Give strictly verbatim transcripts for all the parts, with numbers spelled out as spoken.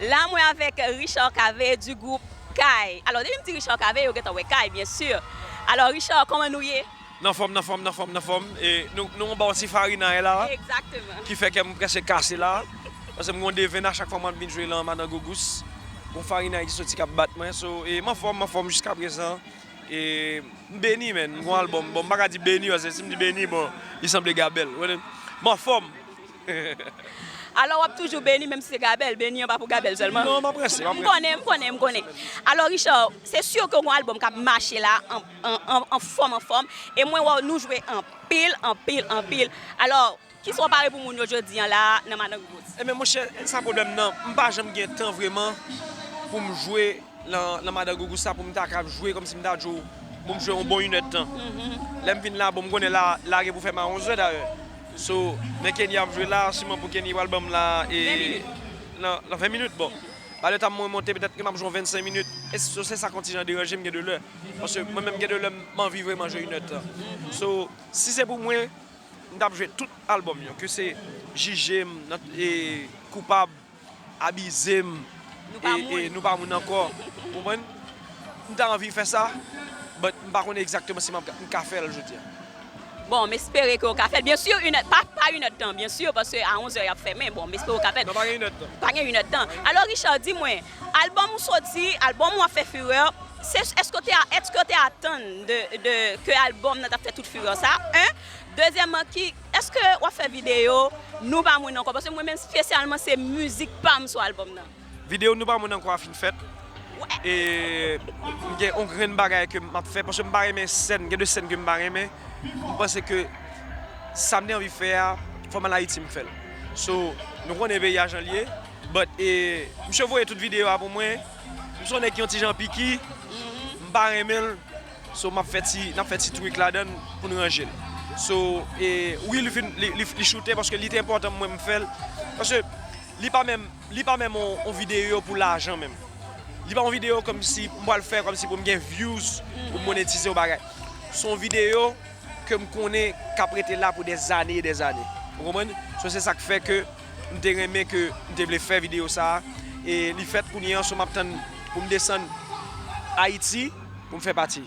La, mwen avèk Richard Cavé du groupe Kay. Alò, depi m di Richard Cavé, yo gentan wè Kay, byen si. Alò, Richard, kòman nou ye? Nan fòm, nan fòm, nan fòm, nan fòm. E nou, nou anba yon ti farinay la, Egzakteman. Ki fè kè m prèske kase la. Paske m gen yon devenn a chak fwa m ap vin jwe lan Madan Gougous. Yon farinay ki soti k ap bat mwen. So, e m anfòm, m anfòm jiska prezan. E m beni, menn. M gen yon albòm. Bon, m pa ka di beni, paske si m di beni, bon, li sanble gabèl. Ou konprann? M anfòm. Alò, w ap toujou beni, menm si se gabèl, beni an pa pou gabèl sèlman. Non, m ap rense, m ap M konnen, m konnen, m konnen. Alò, Richard, se si ke w gen yon albòm k ap mache la, an, an, an, an fòm, an fòm, e mwen wè w nou jwe anpil, anpil, anpil. Alò, kisa w pare pou moun yo jodi an la, nan Madan Gougous? Ebyen, monchè, sa pwoblèm nan, m pa janm gen tan vrèman pou m jwe nan, nan Madan Gougous sa, pou m ta ka jwe kòmsi m ta di w, bon, m jwe yon bon inèdtan. Lè m vin la, bon, m konnen la, la gen pou fè m a onzè dayè. So, men Kenny ap jwe la, siman pou Kenny pral ban m la, e, nan, nan ven minit, bon. Ba le tan mwen monte, petèt ke m ap jwe yon vennsenk minit. E so, se sa konn ti jan deranje m gen de lè. Paske mwen menm gen de lè m anvi vrèman jwe inèdtan. So, si se pou mwen, m t ap jwe tout albòm yo, ke se jije m, nan, e, koupab, abize m, Nou pa e, moun. E nou pa moun ankò. Ou konprann? M ta anvi fè sa, but m pa konnen egzakteman si m ap, m ka fè l jodi a. Bon, m espere ke w ka fè l. Byen si, inèd, pa, pa inèdtan, byen si, paske a onzè y ap fèmen. Bon, m espere w ka fè l. Non, pa gen inèdtan. Pa gen inèdtan. Alò, Richard, di mwen, albòm ou soti, albòm ou ap fè firè, se, èske w te, èske w te atann de, de, ke albòm nan t ap fè tout firè sa? En. Dezyèmman, ki, èske w ap fè videyo Nou pa moun ankò? Paske mwen menm espesyalman se mizik pa m sou albòm nan. Videyo Nou pa moun ankò a fin fèt. E m gen yon grenn bagay ke m ap fè, paske m pa renmen sèn, gen de sèn ke m pa renmen. M panse ke sa m te anvi fè a, fò m al Ayiti m fè l. So, nou konnen peyi a jan l ye, but, e, misye voye tout videyo a pou mwen. M se yon nèg ki yon ti jan piki, m pa renmen l. So, m ap fè ti, n ap fè ti tweak ladan l pou n ranje l. So, e, wi, li fin, li, li, li choute paske li te enpòtan pou mwen m fè l. Paske li pa menm, li pa menm on, on videyo pou lajan menm. Li pa on videyo kòmsi m pral fè kòmsi pou m gen views, pou m monetize yon bagay. Se on videyo ke m konnen k ap rete la pou dèzane e dèzane. Ou konprann? So, se sa k fè ke m te renmen ke m te vle fè videyo sa a. E li fèt kounye a, so m ap tann pou m desann Ayiti pou m fè pati.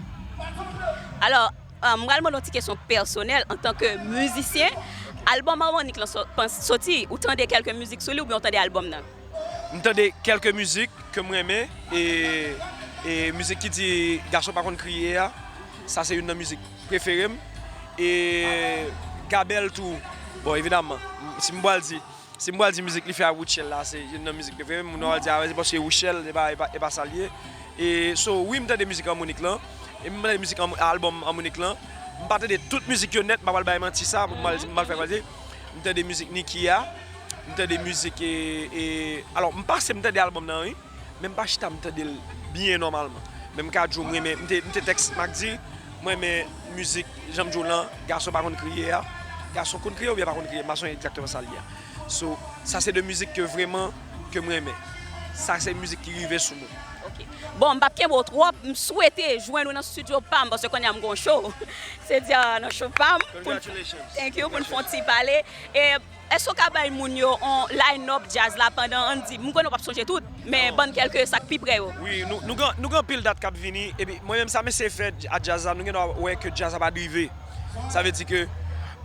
Alò, euh, m pral mande yon ti kesyon pèsonèl antanke mizisyen. Albòm Harmonik lan so-, pan-, soti, ou tande kèlke mizik sou li oubyen ou tande albòm nan? M tande kèlke mizik ke m renmen, e, e mizik ki di Gason pa konn kriye a, sa se youn nan mizik prefere m. E Gabèl tou, bon, evidamman, si m pral di, si m pral di mizik li fè a Rutshelle la, se youn nan mizik prefere m. Moun yo pral di, a, se paske Rutshelle, e pa, e pa, e pa sa l ye. E, so, wi, m tande mizik Harmonik lan, e m tande mizik Harmo-, albòm Harmonik lan. M pa tande tout mizik yo nèt, m pa pral bay manti sa, pou m pral, m pral fè manti. M tande mizik Nicky a, m tande mizik, e, e, alò, m pase m tande albòm nan, wi. Men m pa chita m tande l byen nòmalman. Men m ka di w m renmen, m te, m te tèks Mac di, m renmen mizik, jan m di w lan, Gason pa konn kriye a. Gason konn kriye oubyen pa konn kriye, m pa sonje egzakteman sa l ye a. So, sa se de mizik ke vrèman, ke m renmen. Sa se mizik ki rive sou mwen. Ok. Bon, m p ap kenbe w twòp, m swete jwenn ou nan estidyo pa m, paske kounye a m gon show. Se di a nan show pa m. Pou n, Congratulations. Thank you, pou n fè yon ti pale. E Èske w ka bay moun yo on line-up djaz la pandan, ann di, m konnen w p ap sonje tout, men ban n kèlke sa k pi prè yo? Wi, nou, nou gen, nou gen anpil dat k ap vini, epi mwen menm sa m eseye fè a djaz la, nou gen dwa wè ke djaz la pa t rive. Sa vle di ke,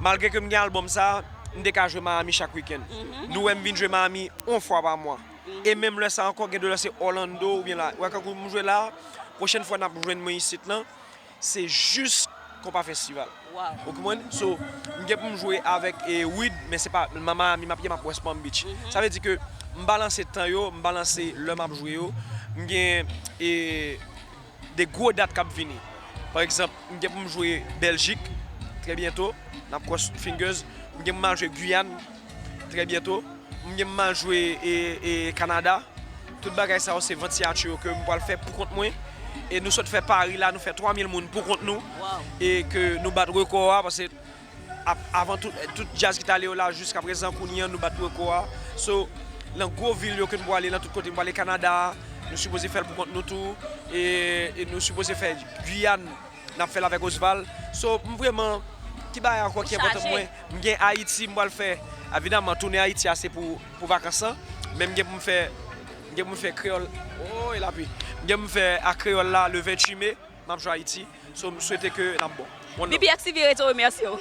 malgre ke m gen albòm sa, m te ka jwe Miami chak wikenn. Nou wè m vin jwe Miami yon fwa pa mwa. E menm lè sa ankò, gen de lè se Orlando oubyen la. Wè, kankou m jwe la, pwochèn fwa n ap jwenn mwen isit lan, se jis Konpa Festival. Wow. Ou konprann? So, m gen pou m jwe avèk, e, Wid, men se pa Miami m ap ye, m ap West Palm Beach. Sa vle di ke m balanse tan yo, m balanse lè m ap jwe yo. M gen, e, de gwo dat k ap vini. Pa egzanp, m gen pou m jwe Bèljik, trè byento, n ap cross fingers. M gen pou m al jwe Guyane, trè byento. M gen pou m al jwe, e, e, Kanada. Tout bagay sa yo se vant siyati yo ke m pral fè pou kont mwen. E nou sot fè Paris la, nou fè twa mil moun pou kont nou. Wow. E ke nou bat rekò a, paske ap-, avan tout, tout djaz ki t ale yo la, jiska prezan, kounye a, nou bat rekò a. So, nan gwo vil yo ke nou prale, nan tout kote, nou prale Kanada, nou sipoze fè l pou kont nou tou. E, e nou sipoze fè Guyane, n ap fè l avèk Osval. So, m vrèman, ki bagay ankò ki enpòtan pou mwen? M gen Ayiti, m pral fè, evidaman, tounen Ayiti a se pou, pou vakans lan. Men m gen pou m fè M gen pou m fè kreyòl. Oh, e lapi. M gen pou m fè a kreyòl la le venntuit me. M ap jwe Ayiti. So, m swete ke n ap bon. One love. BPXTV rete remèsye w.